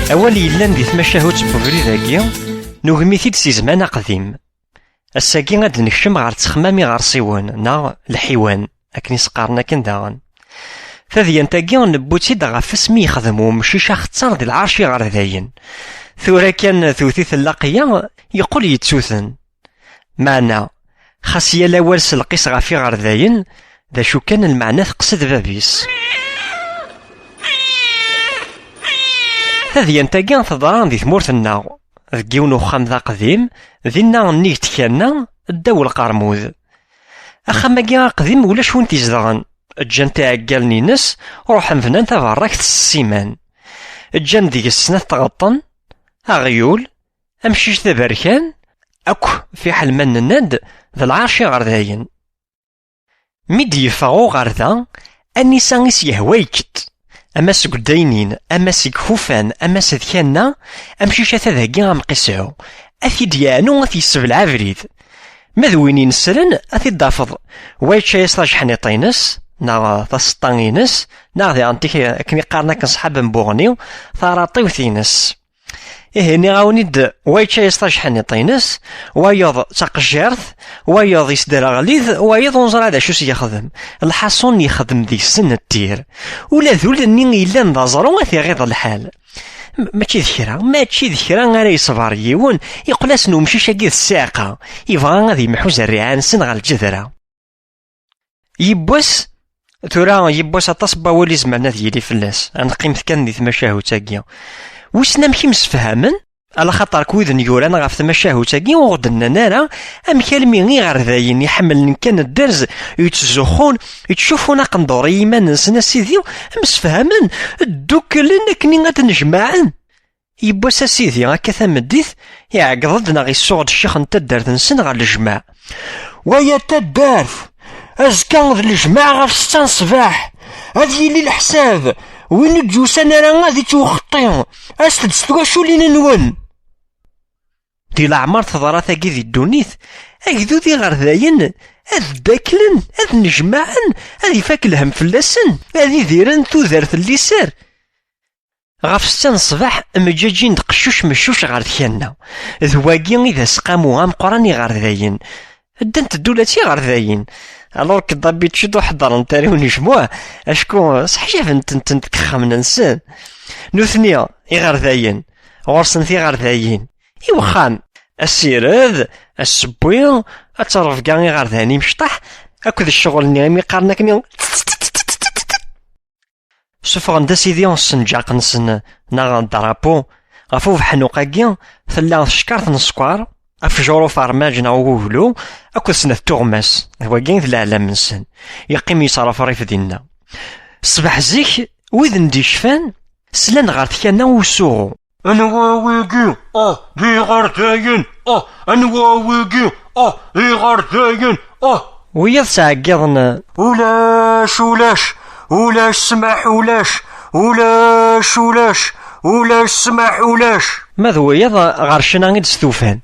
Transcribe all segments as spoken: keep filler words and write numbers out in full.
Awal yellan di tmacahut n ubrid-agi, nugem-it-id si zman aqdim. Ass-agi ad d-nekcem ɣer ttexmam iɣersiwen, neɣ lḥiwan, akken i s-qqaren akken daɣen. Tadyant-agi newwi-tt-id ɣef wasmi yexdem umcic axeṣṣar di lɛerc iɣerdayen. Tura kan tewwet-it llaqya, yeqqel yettu-ten. Meɛna, xas yal awal s lqis ɣef iɣerdayen, d acu kan lmeɛna teqsed bab-is. Tadyant-agi teḍra di tmurt-nneɣ, deg yiwen uxxam d aqdim, dinna nnig tkanna, ddaw lqermud. Axxam-agi aqdim ulac win t-izedɣen, ǧǧan-t iɛeggalen-ines, ruḥen bnan taberrakt s ssiman. Ǧǧan deg-s snat tɣeṭṭen, aɣyul, amcic d aberkan, akk fiḥel ma nenna-d d lɛerc iɣerdayen. Mi d-yeffeɣ uɣerda, anisa i s-yehwa yekket, ama seg uddaynin, ama seg ikufan, ama s dkanna, amcic ata dagi amqisɛu, ad t-id-yeɛnu, ad t-yessebleɛ abrid. Ma d win inesren, ad t-id-tafeḍ wa yečča-yas tajeḥniṭ-ines, neɣ taseṭṭa-ines, neɣ diɣen tik akken i qqaren akken ṣṣḥab n Buɣni, taraṭiwt-ines. Ihi nniɣ-awen-id, wa yečča-yas tajeḥniṭ-ines, wayeḍ d taqejjirt, wayeḍ yesderɣel-it, wayeḍ ur neẓri d acu s-yexdem. Lḥaṣun yexdem deg-sen ttir. Ula d ul-nni yellan d aẓru ad t-iɣiḍ lḥal. M-, mačči d kra, mačči d kra ara yeṣber yiwen, yeqqel-asen umcic-agi d ssiɛqa, yebɣa ad yemḥu zerriɛa-nsen ɣer lǧedra. Yiwwas, tura yiwwas aṭas n wawal izemren ad yili fell-as, ad neqqimet kan di tmacahut-agi. Wissen amek i msefhamen? Alaxaṭer wid n-yuran ɣef tmacahut-agi ur ɣ-d-nnan ara amek almi iɣerdayen iḥemmlen kan dderz, yettzuxxun, yettcufun aqendur i yiman-nsen, a sidi, msefhamen, dduklen akken ad d-nnejmaɛen. Yiwwas a sidi, akka tameddit, iɛeggeḍ-d neɣ isuɣ-d ccix n taddart-nsen ɣer lejmaɛ. Waya taddart! Azekka d lejmaɛ ɣef ssetta n ṣṣbeḥ. Ad yili leḥsab, win ur d-yusan ara ad ittwexxeṭṭi. Aset-d s twaculin-nwen! Di leɛmer teḍra tagi di ddunit, agdud iɣerdayen ad ddaklen, ad nnejmaɛen, ad ifak lhem fell-asen, ad idiren tudert n liser. Ɣef ssetta n ṣṣbeḥ, mǧaǧin-d qeccuc meccuc ɣer tkanna. D wagi i d aseqqamu ameqqran iɣerdayen. Ddant-d ula d tiɣerdayin. Alors que d'habitude ur ḥeddrent ara i unejmuɛ, acku seḥjabent-tent deg yexxamen-nsen. Nutni, iɣerdayen, ɣur-sen tiɣerdayin. I wexxam, asired, asewwi, ad teṛbga iɣerdayen imecṭaḥ, akked ccɣel-nni imi qqaren akken. Suffɣen-d a sidi ssenǧaq-nsen neɣ drapeau. Ɣef ubeḥnuq-agi tella teckart n sskeṛ, afjur ufermaj neɣ uguglu, akked snat tuɣmas, d wagi i d leɛlam-nsen. Yeqqim yesrefrif dinna. Ṣṣbeḥ zik, wid n d-icfan slan ɣer tkanna usuɣu. Anwa wigi? Ah, d iɣerdayen! Ah, anwa wigi? Ah, d iɣerdayen! Ah! Wiyaḍ ttɛeggiḍen. Ulac, ulac, ulac ssmaḥ, ulac, ulac, ulac, ulac ssmaḥ, ulac. Ma d wiyaḍ ɣer ccna i d-stufan.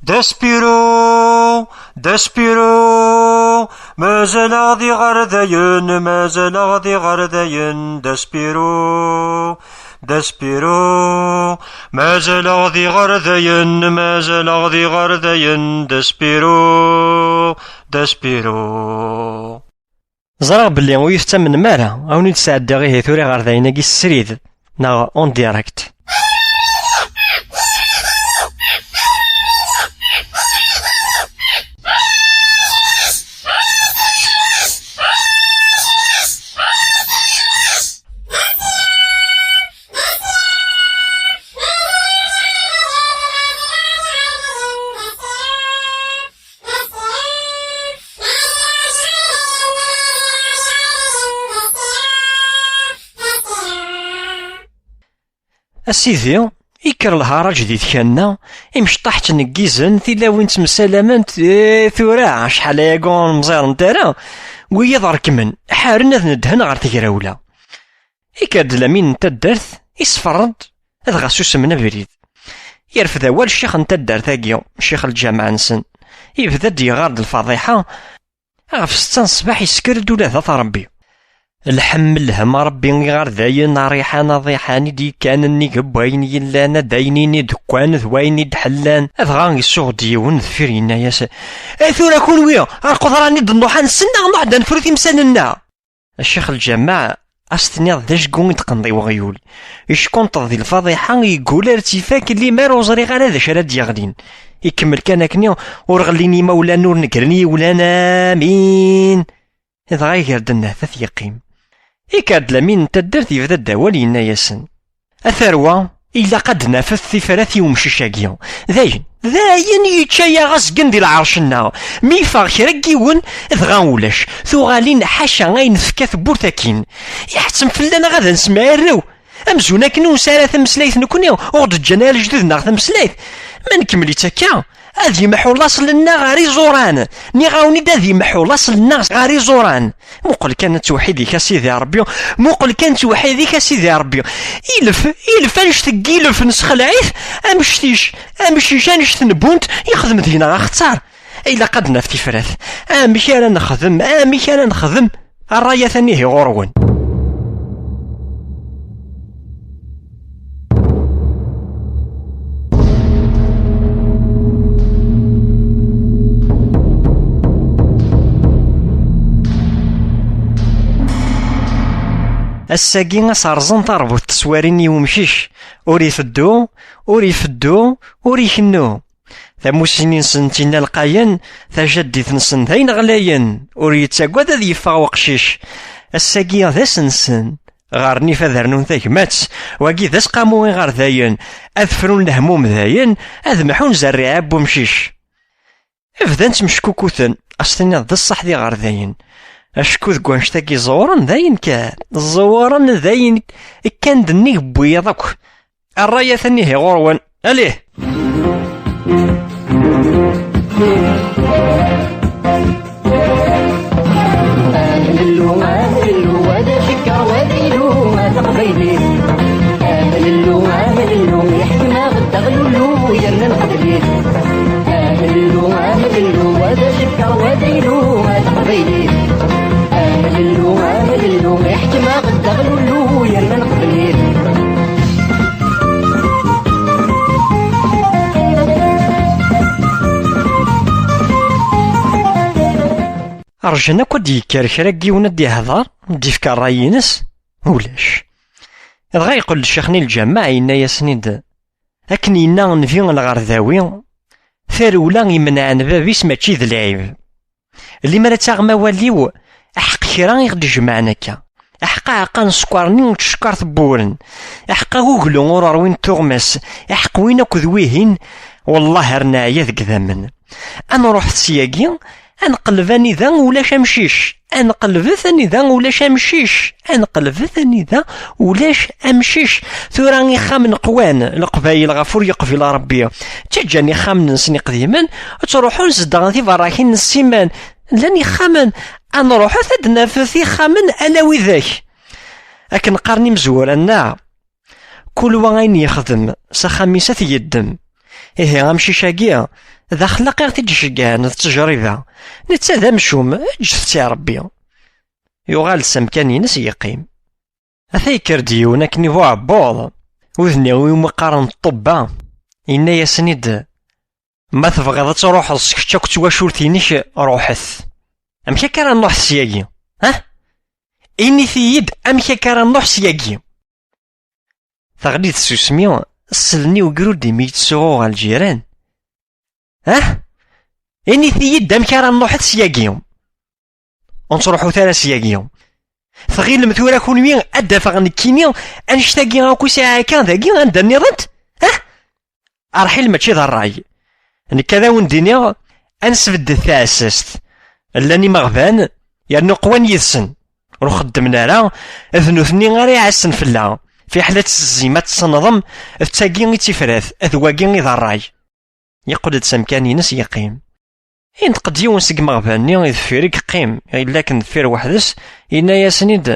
Despiro, Despiro, mazal-aɣ d iɣerdayen, mazal-aɣ d iɣerdayen, Despiro, Despiro, mazal-aɣ d iɣerdayen, mazal-aɣ d iɣerdayen, Despiro, Despiro. Ẓriɣ belli ur yi-tettamnem ara, a wen-id-sɛeddiɣ ihi tura iɣerdayen-agi s srid, neɣ en direct. A sidi, ikker lharaǧ di tkanna, imecṭaḥ ttneggizen, tilawin ttemsalament, eh, tura, acḥal ayagi ur mẓirent ara, wiyaḍ rekmen, ḥaren ad nedhen ɣer tegrawla. Ikker-d Lamin n taddart, isferr-d, dɣa susmen abrid. Yerfed awal ccix n taddart-agi, ccix lǧameɛ-nsen. Yebda-d yeɣɣar-d lfaḍiḥa, ɣef setta n ṣṣbeḥ isker-d ula d at Ṛebbi. Lḥemmel lhem a Ṛebbi iɣerdayen, a Ṛiḥan, a Ḍiḥan, i d-yekkan nnig n wayen yellan, a d ayen ini d-kkan d wayen i d-ḥellan. Dɣa isuɣ-d yiwen deffir yenna-yas: "Eh, tura kunwi, ar qeḍran i d-nruḥ ad nsenneɣ, nruḥ ad nefru timsal-nneɣ." A ccix lǧameɛ, a s-tiniḍ d ajgu i d-qqneḍ i weɣyul. Ickunṭeḍ di lfaḍiḥa, yeggul ar tt-ifak, limer ur ẓriɣ ara d acu ara d-yeɣlin. Ikemmel kan akkenni, ur ɣellin yimawlan, ur negren yiwlan, amin. Dɣa iger-d nnehtat yeqqim. Ikker-d Lamin n taddart, yebda-d awal, yenna-yasen: "A tarwa, ilaq ad d-nafet tifrat i umcic-agi. Dayen, dayen yečča-yaɣ azgen di lɛerc-nneɣ. Mi yeffeɣ kra n yiwen, dɣa ulac. Tuɣalin ḥaca ay nefka tewwurt akkin. Iḥettem fell-aneɣ ad nesmeɛrew. Amzun akken ur nesɛi ara tameslayt nekni, ur ɣ-d-ǧǧan ara lejdud-nneɣ tameslayt. Ma nkemmel-itt akka, ad yemḥu laṣel-nneɣ ɣer iẓuran. Nniɣ-awen-id, ad yemḥu laṣel-nneɣ ɣer iẓuran. Muqel kan ttewḥid-ik a Sidi Ṛebbi, muqel kan ttewḥid-ik a Sidi Ṛebbi. Ilef, ilef annect n yilef, nessexleɛ-it, amcic, amcic annect n bunt, yexdem deg-neɣ axeṭṭar. Ilaq ad naf tifrat. Amek ara nexdem, amek ara nexdem? Ṛṛay atan ihi ɣur-wen." Ass-agi, a s-rẓen tarbut teswarin i umcic. Ur ifeddu, ur ifeddu, ur ikennu. Tamussni-nsen d tin alqayen, tajaddit-nsen d ayen ɣlayen, ur yettagad ad yeffeɣ weqcic. Ass-agi d ass-nsen. Ɣer nnif ad rnun tagmat, wagi d asqamu iɣerdayen, ad frun lehmum dayen, ad mḥun zerriɛa n wemcic. Bdan ttmeckukkuten, a s-tiniḍ d ṣṣeḥ d iɣerdayen. Acku deg wannect-agi ẓewren dayen kan, ẓewren dayen kan d nnig n wiyaḍ akk. Ṛṛay atan ihi ɣur-wen. Allez! Amlellu, amlellu, wa d acekkeṛ, wa d ilu, a taqbaylit. Amlellu, amlellu, iḥkem-aɣ-d aɣlullu, yerna nqebl-it. Amlellu, amlellu, wa d acekkeṛ, wa d ilu, a taqbaylit. Amlellu, amlellu, iḥkem-aɣ-d aɣlullu, yerna nqebl-it. Rjan akk ad d-yekker kra n yiwen ad d-ihder, ad d-ifk ṛṛay-ines. Ulac. Dɣa yeqqel-d ccix-nni n lǧameɛ, yenna-yasen-id: "Akken yenna nnbi lɣerdawi, tarewla imenɛen bab-is mačči d lɛib. Limer ad taɣem awal-iw, aḥeqq kra i ɣ-d-ijemɛen akka. Aḥeqq aɛeqqa n sskeṛ-nni ur ttcekkar tewwuren. Aḥeqq aguglu ur ṛwin tuɣmas. Aḥeqq win akked wihin, wellah ar neɛya deg idammen. Ad nṛuḥet syagi, ad neqleb anida ulac amcic. Ad neqlebet anida ulac amcic. Ad neqlebet anida ulac amcic." Tura ixxamen qwan, Leqbayel ɣef ur yeqbil Ṛebbi. Ttaǧǧan ixxamen-nsen iqdimen, ttṛuḥun zedɣen tiberrakin n ssiman. Llan ixxamen, ad nṛuḥet ad d-nafet ixxamen ala widak. Akken qqaren imezwura-nneɣ, kul wa ayen yexdem s axxam-is ad t-yeddem. Ihi amcic-agi, d axlaq i ɣ-t-id-iceggɛen, d ttejriba. Netta d amcum, ǧǧet-tt i Ṛebbi. Yuɣal-d s amkan-ines yeqqim. Ata yekker-d yiwen akken i buɛebbuḍ, udni iwumi qqaren ṭṭebba, yenna-yasen-id: "Ma tebɣiḍ ad truḥeḍ s kečč akked twacult-inek, ruḥet." "Amek akka ara nruḥ syagi? Ah? Init-iyi-d amek akka ara nruḥ syagi." Teɣli tsusmi, slen i ugrud imi yettsuɣu ɣer lǧiran. "Ah? Init-iyi-d amek ara nruḥet syagi. Ur nettruḥut ara syagi. Tɣilem tura kunwi ad d-afeɣ nekkini annect-agi akk i sɛiɣ akka dagi anda nniḍent? Ah? Arḥil mačči d ṛṛay. Nekk ad awen-d-iniɣ, ad nesbeddet taɛessast. Llan imeɣban, yernu qwan yid-sen. Ur xeddmen ara, d nutni ara iɛassen fell-aɣ. Fiḥel ad tezzim, ad tessneḍem, d tagi i d tifrat, d wagi i d ṛṛay. Yeqqel-d s amkan-ines, yeqqim. Inṭeq-d yiwen seg imeɣban-nni i deffir i yeqqim, yella akken deffir weḥd-s, yenna-yasen-id: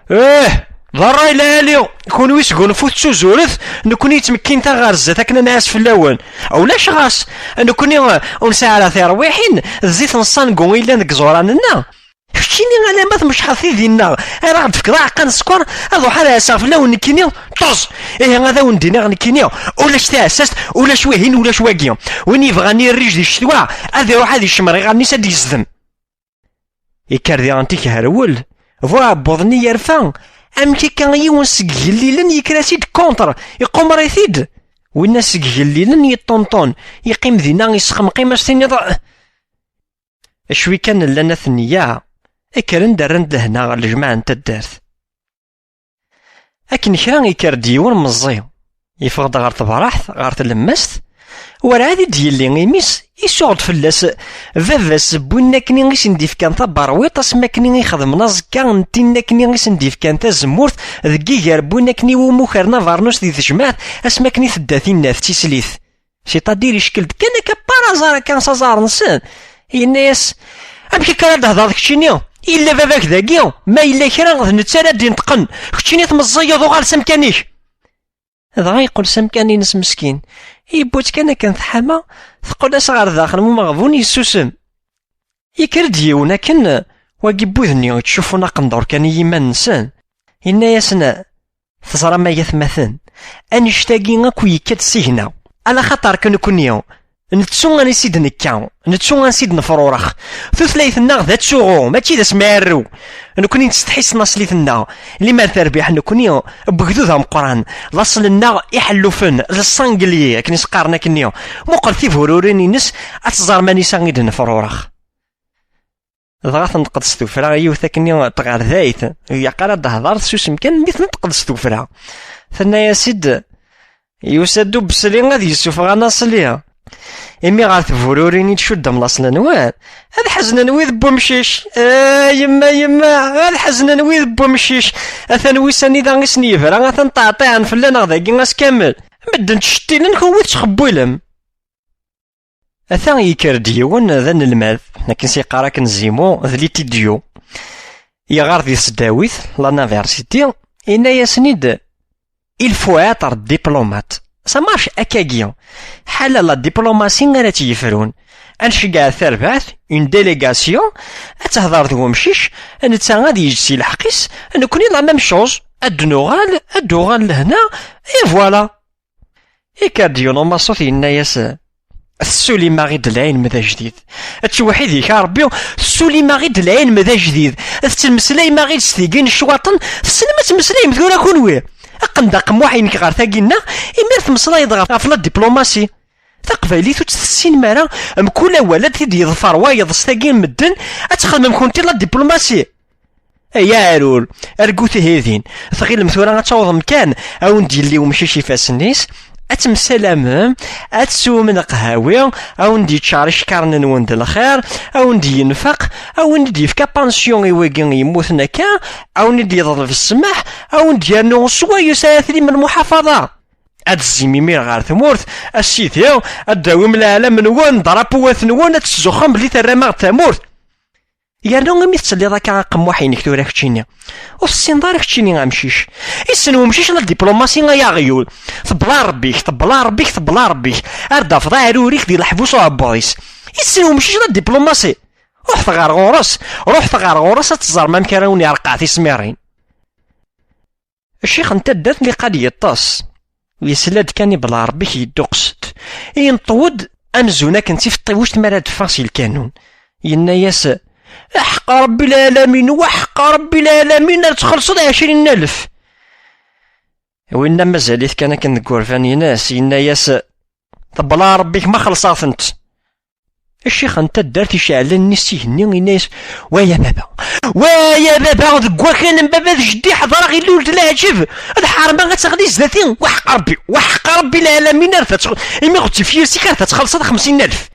"Eh, d ṛṛay lɛali, kunwi sgunfut, ttuzuret, nekkni yettmekkin taɣ ɣer zdat akken ad nɛas fell-awen. Ulac ɣas, nekkni ur nesɛi ara tirwiḥin, d zzit n ṣṣangu i yellan deg iẓuran-nneɣ. Keččini alamma tmecḥeḍ tidi-nneɣ, ara ɣ-d-tefkeḍ aɛeqqa n sskeṛ, ad ruḥeɣ ad ɛasseɣ fell-awen nekkini, ṭṭez! Ihi ad awen-d-iniɣ nekkini, ulac taɛessast, ulac wihin, ulac wagi. Win yebɣan irrij di ccetwa, ad iruḥ ad icemmer iɣallen-is ad d-yezdem." Yekker diɣen tikherwel, bu aɛebbuḍ-nni yerfa, amek akka yiwen seg igellilen yekker-as-id contre, iqumer-it-id? Winna seg igellilen yeṭṭunṭun, yeqqim dinna yesqemqim, as tiniḍ. Cwi kan llan at nneyya, kkren-d rran-d lehna ɣer lejmaɛ n taddart. Akken kra, yekker-d yiwen meẓẓi, yeffeɣ-d ɣer tebraḥt, ɣer tlemmast, werɛad i d-yelli imi-s, isuɣ-d fell-as baba-s n win akken i sen-d-ifkan taberwiṭ, asmi akken i xedmen aẓekka n tin akken i sen-d-ifkan tazemmurt deg yiger n win akken iwumi ukren abernus di tejmaɛt, asmi akken i tedda tinna d tislit. C'est-à-dire, ickel-d kan akka par hasard, akka s aẓar-nsen. Yenna-yas: "Amek akka ara d-hḍeṛ d keččini? Yella baba-k dagi, ma yella kra d netta ara d-ineṭqen. Keččini tmeẓẓiyeḍ, uɣal s amkan-ik." Dɣa yeqqel s amkan-ines meskin. Yewwi-tt kan akken tḥama, teqqel-as ɣer daxel n umeɣbun, yessusem. Yekker-d yiwen akken, wagi n wid-nni yettcuffun aqendur kan i yiman-nsen. Yenna-yasen: "Teẓram ay atmaten, annect-agi akk yekka-d seg-neɣ. Ala xaṭer kan nekkni nettu ansi d-nekka, nettu ansi d-nefrurex. Tutlayt-nneɣ d atuɣu, mačči d asmɛerru. Nekkni nettsetḥi s tnaṣlit-nneɣ. Limer terbiḥ nekkni, n wegdud ameqqran, laṣel-nneɣ iḥellufen, le sanglier, akken i s-qqaren akkenni. Muqel tibururin-ines, ad tẓerm anisa i d-nefrurex." Dɣa tenṭeq-d s tuffra yiwet akkenni tɣerdayt, ur ilaq ara ad d-tehḍer, tessusem kan mi tenṭeq-d s tuffra. Tenna-yas-id: "Yusa-d ubesli ad yessufeɣ anaṣli. Imi ɣer tbururin i d-cuddem laṣel-nwen, ad ḥeznen wid n wemcic. A yemma, yemma, ad ḥeznen wid n wemcic. Atan wissen anida i sen-yebra, atan ṭeɛṭiɛen fell-aneɣ dagi ass kamel. Medden ttcettilen, kunwi tettxewwilem." Ata yekker-d yiwen d anelmad, akken s-yeqqar akken Zimu, d l'étudiant. Yeɣɣar di tesdawit, l'université, yenna-yasen-id: "Il faut être diplomate. Ça marche akkagi. Ḥala la diplomatie ara tt-yefrun. Ad nceggeɛ tarbaɛt, une délégation, ad tehder d wemcic, netta ad yeǧǧ si lḥeqq-is, nekkni la même chose, ad d-nuɣal, ad d-uɣal lehna, et voilà." Yekker-d yiwen umaṣut yenna-yas: "Tessulim-aɣ-id lɛilm d ajdid. Ttewḥid-ik a Rebbi, tessulim-aɣ-id lɛilm d ajdid. Tettmeslayem-aɣ-id s tigi n ccwaṭen, tessnem ad tmeslayem tura kunwi. Qqen-d aqemmuḥ-inek ɣer tagi-nneɣ, imir tmeslayeḍ ɣef, ɣef la diplomatie. Taqbaylit ur tt-tessinem ara, mkul awal ad t-id-yeḍfer wayeḍ s tagi n medden, ad txedmem kunti la diplomatie." Ay aɛrur, argut ihi din. Tɣilem tura ad tawḍem kan, a wen-d-yelli umcic ifassen-is, ad temsalamem, ad teswem leqhawi, a wen-d-yeččar icekkaṛen-nwen d lxir, a wen-d-yenfeq, a wen-d-yefk apansyu i wigi yemmuten akka, a wen-d-yeḍleb ssmaḥ, a wen-d-yernu swayes ara tlim lmuḥafaḍa. Ad d-tezzim imir ɣer tmurt, a sidi, ad d-tawim leɛlam-nwen, drapuwat-nwen, ad tettzuxxum belli terram-aɣ-d tamurt. Yernu imi tettelliḍ akka aqemmuḥ-inek tura keččini, ur tessineḍ ara keččini amcic. Issen umcic la diplomatie ay aɣyul. Tebla Rebbi-k, tebla Rebbi-k, tebla Rebbi-k. Ar d-tafeḍ aɛrur-ik di leḥbus uɛebbuḍ-is. Issen umcic la diplomatie. Ruḥet ɣer ɣur-s, ruḥet ɣer ɣur-s ad teẓrem amek ara wen-yerqeɛ tismirin. Ccix n taddart liqal yeṭṭes. Yesla-d kan i Belɛerbi-k yedduqes-d. Yenṭew-d amzun akken d tifeṭṭiwect mi ara d-teffeɣ si lkanun. Yenna-yas: "Aḥeqq Rebbi lɛalamin, waḥeqq Rebbi lɛalamin, ad txellṣeḍ ɛecrin alef." Winna mazal-it kan akken deg urfan-ines, yenna-yas: "Tebla Rebbi-k ma xellṣeɣ-tent." Ccix n taddart iceɛlen-nni s igenni, yenna-yas: "Wa ya baba, wa ya baba, deg wakal n baba d jeddi ḥeḍreɣ ilul d leɛǧeb, ad ḥarma ad teɣli zdat-i, waḥeq Rebbi, waḥeq Rebbi lɛalamin, ar imi ɣezzif yiles-ik ar txellṣeḍ xemsin alef."